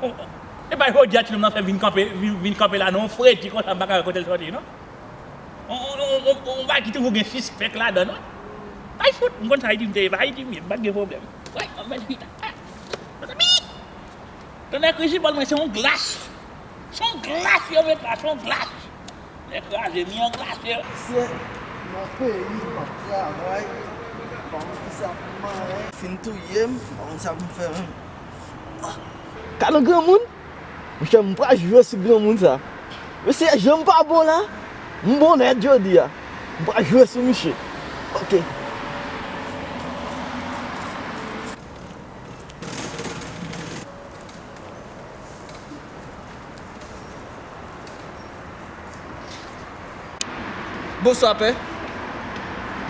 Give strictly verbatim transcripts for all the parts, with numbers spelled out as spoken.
E pa jodi a ti nonm nan fè vin kanpe, vin, vin kanpe la non, fredi konsa m pa ka wè kote l sòti non. On, on, on, on, on bagay ki toujou gen sispèk ladan non. Ay fout, m konn sa Ayiti m te ye, pa Ayiti m ye, m pa t gen pwoblèm. Wè, anmèl chita. Mezanmi! Tonnè Krisibòl mwen se yon glas. Se yon glas yo met la, se yon glas. Nèg kraze, mi an glase. Se nan peyi m ap travay. Pa konn kisa pou m manyen. Fin touye m, pa konn sa pou m fè menm. Gade granmoun. Monchè, m pral jwe sou granmoun sa. Mesye, jan m pa bon la, m bon nèt jodi a. M pral jwe sou misye. Ok. Bonswa, pè.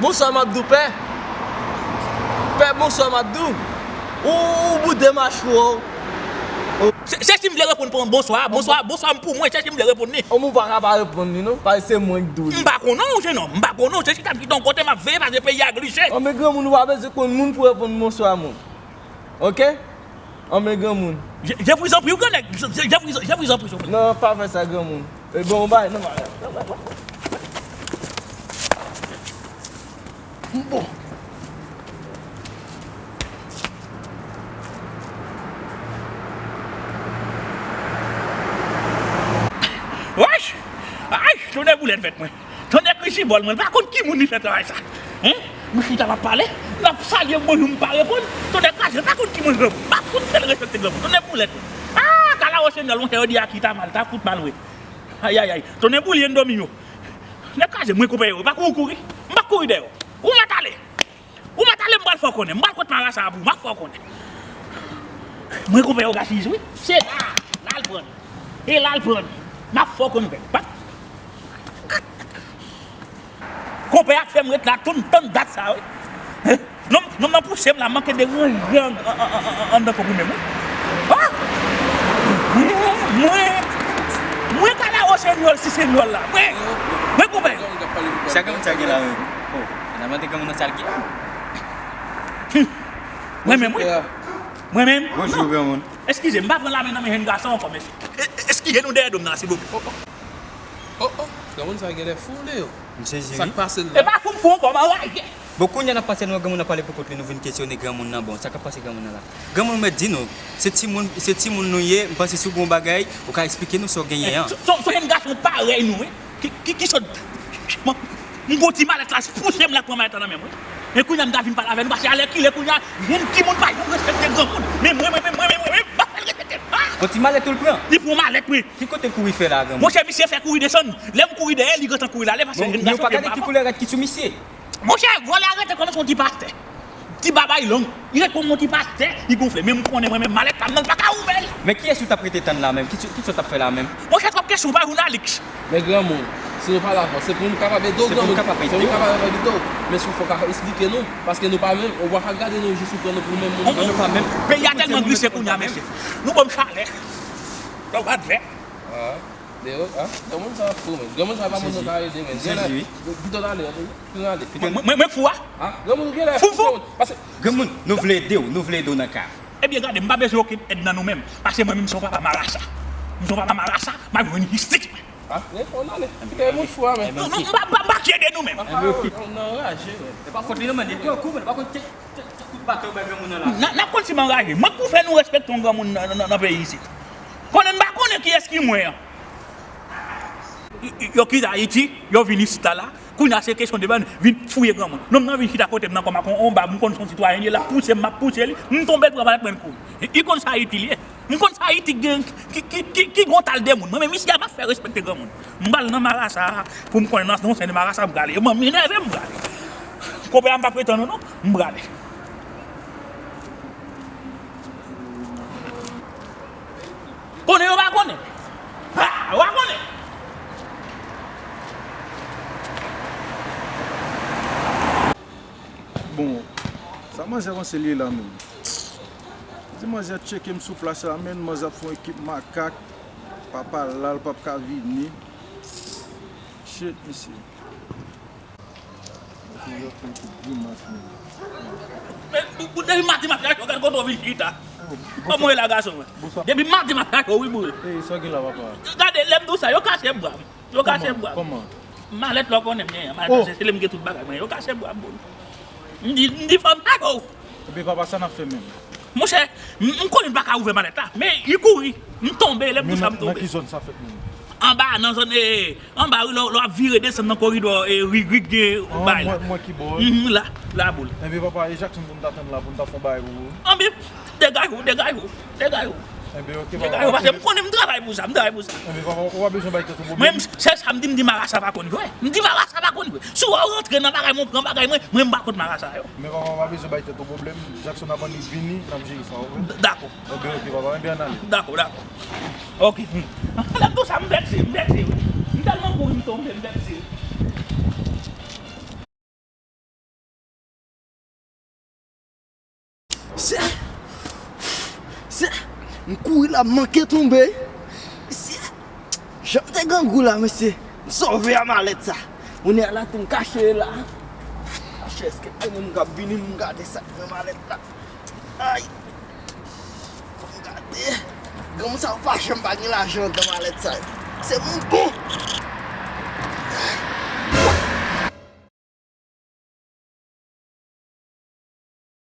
Bonswa, m ap di w, pè. Pè, bonswa, m ap di w. Ou, ou boude machwa w. Se, se si m vle reponn pou bonswa, bonswa, bonswa m pou mwen, se si m vle reponn li. Anben, ou pa ka pa reponn li, non. Paske se mwen k di w li. M pa konnen w, jenòm. M pa konnen w. Se chita m chita yon kote, m ap veye, paske peyi a glise. Anben, granmoun, ou pa bezwen konn moun pou reponn bonswa moun. Ok? Anben granmoun. Je, je vous en prie, ou grannèg, je, je vous, je vous en prie, souple. Non, pa fè sa granmoun. E bon, bay, non, bay. Bon. Wèch! Ay, tonnè boulèt fèt mwen. Tonnè Krisibòl, mwen pa konn ki moun li fè travay sa. Hein? M chita m ap pale, l ap salye m bonjou, m pa reponn. Tonnè kraze, m pa konn ki moun reponn. M pa fout fè l respekte granmoun. Tonnè boulèt. Ah, kalawo senyòl, monchè, yo di a ki ta mal, ta fout mal, wi. Ayayay. Tonnè boule, n dòmi yo. Nèg kraze, mwen konpè yo, pa kouri kouri. M pa kouri dèyè yo. Ou mèt ale. Ou mèt ale, m pral fè w konnen. M pral kot marasa a pou ou, m ap fè w konnen. Mwen konpè yo gasiz, wi. Se la, la l pran. E la l pran. M ap fè w konnen, konpè. Konpè ap fè m ret la, tann, tann dat sa, wi. Nonm, nonm nan pouse m la, manke deranje an, an, an, an, anndan kò pou mwen, wi. Ah! Mwen, mwen, mwen kalawo senyòl, si senyòl la. Mwen, mwen konpè. Sa granmoun sa gen la menm? Oh, nan mande granmoun nan sa l gen. Mwen menm, wi. Mwen menm? Bonjou, granmoun. Eskize, m pa pran lame nan men jèn gason ankò, mesye. E, e, eskize nou dèyè do m nan, silvouplè. Oh, oh. Oh, oh. Granmoun sa gen lè fou, Leo. M sezi, wi. Sa k pase l la? E pa fou m fou ankò, m anraje. Bon, kounye a n ap pase nou, granmoun ap pale pou kont li, nou vin kesyone granmoun nan. Bon, sa k ap pase granmoun nan la? Granmoun mèt di nou, se timoun, se timoun nou ye, m panse si w gen yon bagay, ou ka eksplike nou sa w genyen an. Se, se, se jèn gason parèy nou, wi. Ki, ki, ki sòt. M gon ti malèt la, pouse m la k pran malèt la nan men m, wi. Men kounye a m ta vin pale avè nou, paske alèkile kounye a, jèn timoun pa janm respekte granmoun. Men mwen, mwen, mwen, mwen, mwen, mwen, m ap fè l respekte. Ah! Yon ti malèt ou l pran? Li pran malèt, wi. Ki kote l kouri fè la, granmoun? Monchè, misye fè kouri desann. Lè m kouri dèyè, li gentan kouri l ale, paske jèn gason ke m pa bon. Monchè, vòlè arete kòmanse yon ti pastè. Ti babay long. Li ret kòm yon ti pastè, li gonfle. Men m konnen mwen menm malèt la, m nan pa ka ouvè l. Men kiyès ou t ap rete tann la menm? Ki, ki sa w t ap fè la menm? Monchè, twòp kesyon, ou pa jounalis. Men granmoun, si nou pale avan, se pou nou kapab ede w, granmoun. Se pou nou kapab ede w. Men si w fò ka eksplike nou, paske nou pa menm, ou pa ka gade nou jis ou pran nou pou menm moun. Nou pa menm. Peyi a tèlman glise kounye a, mesye. Nou ban m chalè. Donk, pa t vè. Ah. Leo, ah, granmoun sa ap fou, men. Granmoun sa pa moun nou ka ede, men. Genlè, pito n ale, pito n ale. Mwen, mwen, mwen fou a? Ah, granmoun genlè fou, fou, fou. Paske granmoun, nou vle ede w, nou vle ede w nan ka. Ebyen, gade, m pa bezwen okenn èd nan nou menm. Paske mwen menm, m se yon papa marasa. M se yon papa marasa, m ap jwenn jistis mwen. Ah, men, fò n ale. Kite moun fou a, men. Non, non, m pa, m pa, m pa ki ede nou menm. Ah, nou anraje, men. E pa fòt li non, men, li pran kou, men, pa konn N, n ap konn si m anraje. Mwen k pou fè nou respekte yon granmoun nan, nan, nan, nan peyi isit. Konnen m pa konnen kiyès ki mwen an. Y, y, yo kite Ayiti, yo vin isit la, la. Kounye a se kesyon de ban, vin fouye granmoun. Nonm nan vin chita kote m nan kòm ak yon, yon bab, m konn se yon sitwayen li ye, l ap pouse m, m ap pouse li, m tonbe l pran malèt mwen l kouri. Li konn sa Ayiti li ye. M konn sa Ayiti gen ki, ki, ki, ki gon tal de moun. Mwen menm isi a m ap fè respekte granmoun. M pral nan marasa a pou m konnen nan yon sèn de marasa m prale. Yo ban m enève m prale. Konpè a m p ap ret tann ou non. M prale. Konnen yo pa konnen. Ha! Yo pa konnen. Bon, sa manzè panse li ye la menm? Di manzè tcheke m sou plas la, men manzè ap fè yon ekip makak. Papa l la, l p ap ka vini. Shit, mesye. Mesye, yo fè yon ekip grimas, men. Men, pou, pou depi maten, maten, yo gad kote w vin chita. Kòman w ye la, gason mwen? Depi maten m ap chache w, wi, bro. Ey, sa w gen la, papa? Gade, lè m di w sa, yo kache bwa m. Yo kache bwa m. Kòman? Malèt la w konnen m genyen. Malèt la se li m gen tout bagay mwen. Yo kache bwa m, bro. M di, m di fò m chache w. Ebyen, papa, sa n ap fè menm? Monchè, m m konnen m pa ka ouvè malèt la. Men, li kouri. M tonbe, lè m di w sa, m Nan ki tonbe. Zòn sa fèt menm? Anba, nan zòn, e, anba, wi, lè w ap vire desann nan koridò, e, ri, ri k gen bay la. Mwen ki bò? Mhm, la, la, boul. Ebyen, papa, e Jackson pou m ta tann la, pou m ta fè yon bagay pou ou. Anben, degaj ou, degaj ou, degaj ou. Ebyen, ok, Degaj ou, papa. Paske m konnen m travay pou sa, m travay pou sa. Ebyen, papa, ou pa bezwen bay tèt ou Mwen, pwoblèm. m- sèl sa m di, m di marasa pa konn jwe. M di marasa pa konn jwe. Si w rantre nan bagay mwen, pran bagay mwen, mwen m pa kont marasa yo. Men papa, ou pa bezwen bay tèt ou pwoblèm. Jackson ap annik vini, n ap jere sa, ok? D- Dakò, Ebyen, ok, papa, ebyen, ann ale. dakò, dakò. Ok. Lè m di w sa, m vèkse, m vèkse. M tèlman kouri, m tonbe, m vèkse. Se, se, m kouri la, m manke tonbe. Se, jan m te grangou la, mesye, m sove a malèt sa. Kounye a la tou m kache la. Kache, èske gen moun k ap vini, m gade sa k nan malèt la. Ay. Fò m gade. Granmoun sa yo pa janm pa gen lajan anndan malèt sa yo. Se moun bon.